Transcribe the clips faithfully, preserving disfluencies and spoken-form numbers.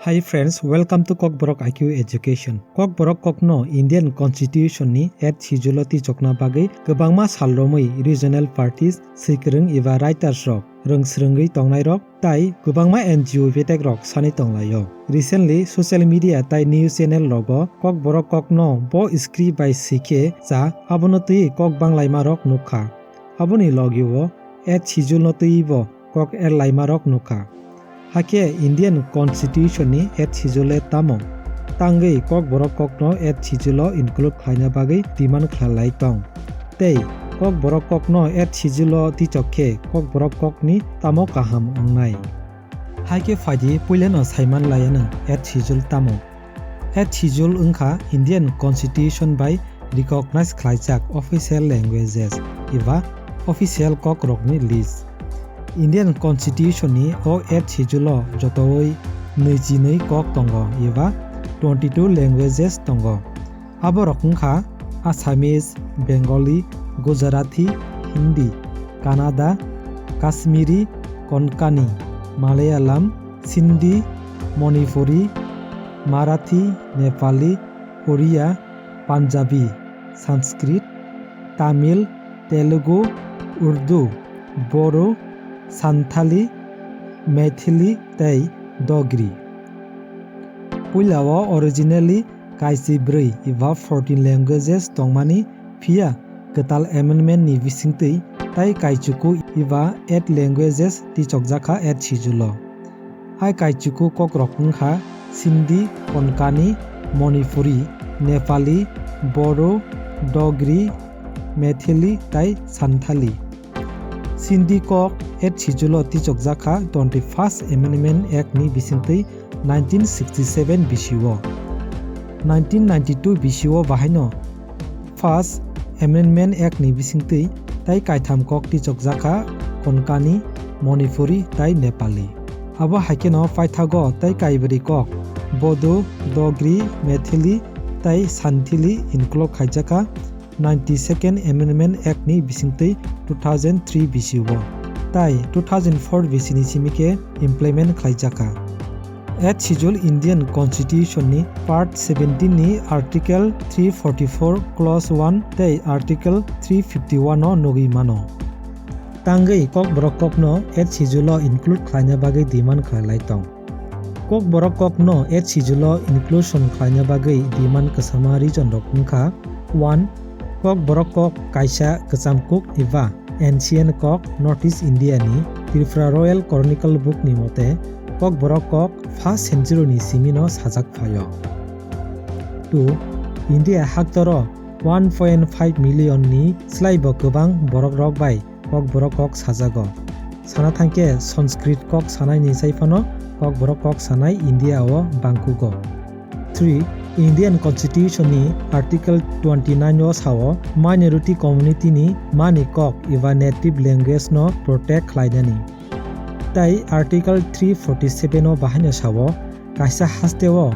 Hi friends, welcome to Kokborok I Q Education. Kokborok kokno Indian Constitution ni Eighth Schedule o tichokna bagwi kwbangma sal romwi regional parties, swikwrwng eba writers rok, rwngsrwngwi tongnairok tai kwbangma N G O betek rok sani tonglaio. Recently social media tai news channel rogo Kokborok kokno bo script bai swikhe cha abono twi kok banglaima rok nukha. Aboni logio Eighth Schedule no twibo kok erlaima rok nukha. Hakhe Indian Constitution ni Eighth Schedule le tamo? Tangwi Kokborok kokno Eighth Schedule o include khlaina bagwi demand khlai lai tong. Tei Kokborok kokno Eighth Schedule o tichok khe Kokborok kokni tamo kaham wngnai? Hakhe phaidi puilano saiman laianw Eighth Schedule tamo? Eighth Schedule wngkha Indian Constitution bai recognize khlaijak official languages eba official kokrokni list. Indian Constitution ni o Eighth Schedule o jotowi nwichi nwi kok tongo eba twenty two languages tongo. Aborok wngkha Assamese, Bengali, Gujarati, Hindi, Kannada, Kashmiri, Konkani, Malayalam, Sindhi, Manipuri, Marathi, Nepali, Oriya, Punjabi, Sanskrit, Tamil, Telugu, Urdu, Bodo, Santhali, Meithili tei Dogri. Puilao originally kaisi bwrwi eba fourteen languages tongmani, phiya kwtal amendment ni bisingtwi tai kaichuku eba eight languages tichokjakha Eighth Schedule o. Hai kaichuku kokrok wngkha Sindhi, Konkani, Manipuri, Nepali, Bodo, Dogri, Meithili tai Santhali. Sindhi kok Eighth Schedule o tichokjakha twenty first Amendment Act ni bisingtwi nineteen sixty seven bisio. Nineteen ninety two bisio bahaino First Amendment Act ni bisingtwi tai kaitham kok tichokjakha Konkani, Manipuri tai Nepali. Abo haikheno paithago tai kaibrwi kok Bodo, Dogri, Meithili tai Santhili include khaijakha ninety second Amendment Act ni bisingtwi two thousand three bisio tai two thousand four bisini simi khe implement khlaijakha. Eighth Schedule Indian Constitution ni Part seventeen ni Article three forty four Clause one tei Article three fifty one o nugwi mano. Tangwi Kokborok kokno Eighth Schedule o include khlaina bagwi demand khlai lai tong. Kokborok kokno Eighth Schedule o inclusion khlaina bagwi demand kwchama reason rok wngkha: one, Kokborok kok kaisa kwcham kuk eba ancient kok North East India ni. Tripura Royal Chronicle book ni mote Kokborok kok first century ni simi no sajak phaio. Two, India haktoro one point five million ni slai bo kwbang borok rok bai Kokborok kok sajago. Sana thangkhe Sanskrit kok sanai ni sai phano Kokborok kok sanai India o bangkugo. Three, Indian Constitution ni Article twenty nine o sao minority community ni mani kok eba native language no protect khlainani. Tai Article three forty seven o bahaino sao kaisa hasteo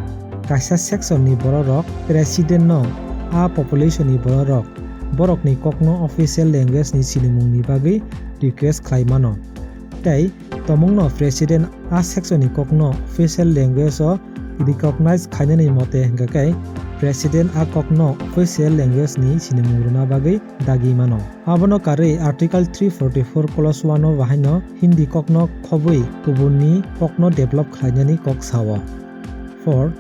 kaisa section ni bororok president no a population ni bororok borokni kokno official language ni sinimung ni bagwi request khlai mano. Tei tomungno president a section ni kokno official language o recognize khainani mote hwnkhe president a kokno official language ni sinimung rwna bagwi dagi mano. Abono karwi Article three forty four Clause one o bahaino Hindi kokno khobwi kubunni kokno develop khlainani kok sao. Four,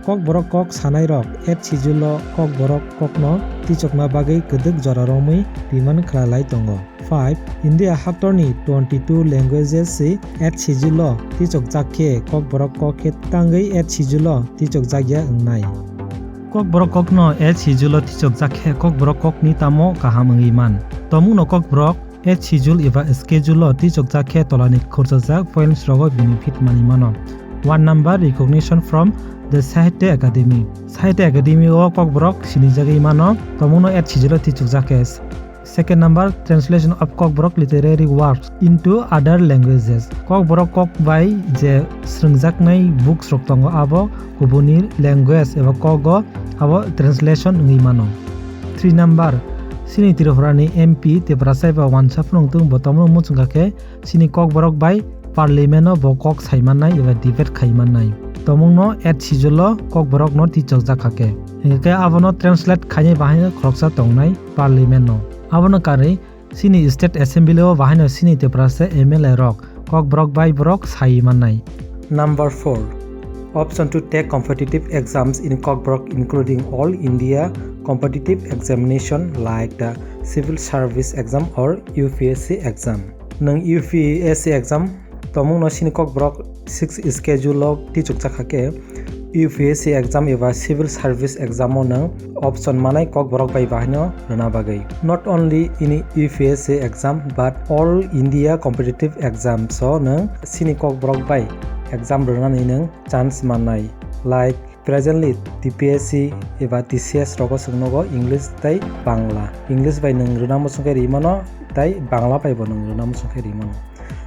Kokborok kok sanairok Eighth Schedule o Kokborok kokno tichokna bagwi kwdwk jora romwi demand khlai lai tongo. Five, India haktorni twenty two languages se Eighth Schedule o tichokjak khe Kokborok kok khe tangwi Eighth Schedule o tichokjakya wngnai. Kokborok kokno Eighth Schedule o tichokjak khe Kokborok kokni tamo kaham wngwi man? Tomungno Kokborok Eighth Schedule eba Schedule o tichokjak khe tolani khurchajak points rogo benefit manwi mano. One number, recognition from the Sahitya Academy. Sahitya Academy o Kokborok sinijagwi mano, tomungno Eighth Schedule o tichokjak khe. Second number, translation of Kokborok literary works into other languages. Kokborok kok bai je srwngjaknai books rok tongo, abo kubuni language eba kogo abo translation wngwi mano. Three number, chini Tripura ni M P Tiprasa eba wansa phunuk tung bo tomno muchungkha khe chini Kokborok bai Parliament no bo kok sai mannai eba debate khai mannai. Tomungno eighth schedule o kokborok no tichokjak kha khe. Hinkhe abono translate khainai bahai no khoroksa tongnai Parliament no. Abono karwi chini State Assembly o bahai no chini Tiprasa M L A rok kokborok bai borok sai mannai. Number four, option to take competitive exams in Kokborok, including all India competitive examination like the civil service exam or U P S C exam. Nwng U P S C exam tomungno chini Kokborok six schedule o tichukjak kha khe U P S C exam eba civil service exam o nwng option manai Kokborok bai bahai no rwna bagwi. Not only in U P S C exam but all India competitive exams o nwng chini Kokborok bai exam rwnani nwng chance mannai, like presently T P S C eba T C S rogo chwng nogo English tei Bangla. English bai nwng rwna muchung khe ri mano tei Bangla bai bo nwng rwna muchung khe ri mano.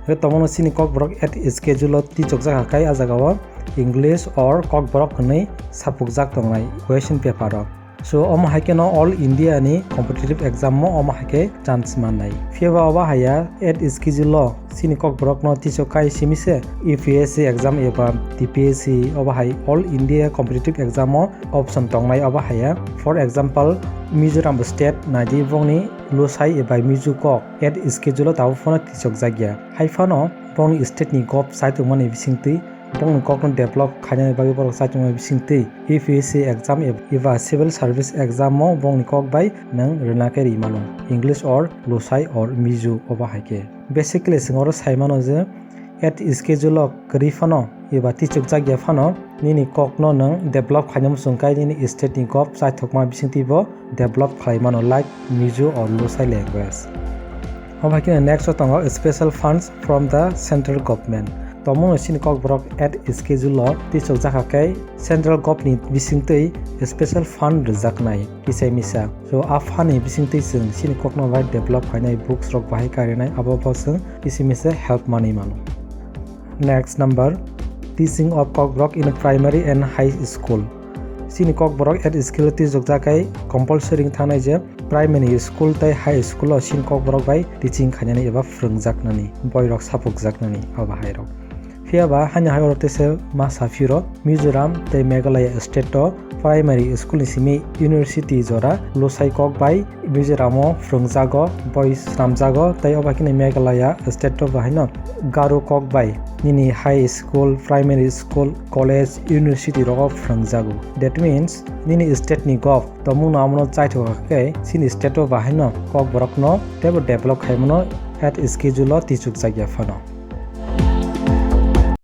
Hwnkhe tomungno chini Kokborok eighth schedule o tichokjak kha khe ah jagao English or Kokborok hwnwi sapukjak tongnai question paper o. So omo hai kheno all India ni competitive exam o omo hai khe chance mannai. Phiya ba obo haiya eighth schedule o chini Kokborok no tichok kai simi se U P S C exam eba T P S C obo hai all India competitive exam o option tongnai obo haiya. For example, Mizoram state naidi bongni Lusai eba Mizo kok eighth schedule o tabuk phano tichokjak ya. Hai phano bongni state ni gov chai tongmani bisingtwi bongni kokno develop khainani bagwi borok chai tongmani bisingtwi U P S C exam eba civil service exam o bongni kok bai nwng rwna khe ri mano, English or Lusai or Mizo obo hai khe. Basically chwng oro sai mano je eighth schedule o kwrwi phano eba tichukjak ya phano nini kokno nwng develop khaina muchung kai nini state ni gov chaithokma bisingtwi bo develop khlai mano, like Mizo or Lusai language. Omo hai kheno next o tongo special funds from the central government. Tomungno chini Kokborok eighth schedule o tichokjak kha khe central gov ni bisingtwi special fund rwjaknai kisai misa. So a fund ni bisingtwi chwng chini kokno bai develop khainai, books rok bahai karinai, abo bo chwng kisi misa help manwi mano. Next number, teaching of Kokborok in primary and high school. Chini Kokborok eighth schedule o tichokjak khe compulsory wng thangnai je primary school tei high school o chini Kokborok bai teaching khainani eba phwrwngjaknani, boirok sapukjaknani abo hai rok. Phiya ba haino hai oro tese ma saphiro Mizoram tei Meghalaya state o primary school ni simi university jora Lusai kok bai Mizoram o phwrwngjago, boi swnamjago, tei obo hai kheno Meghalaya state o bo haino Garo kok bai nini high school, primary school, college, university rogo phwrwngjago. That means nini state ni gov tomungno amono chaithok kha khe chini state o bo haino Kokborok no teibo develop khaimano eighth schedule o tichukjak ya phano.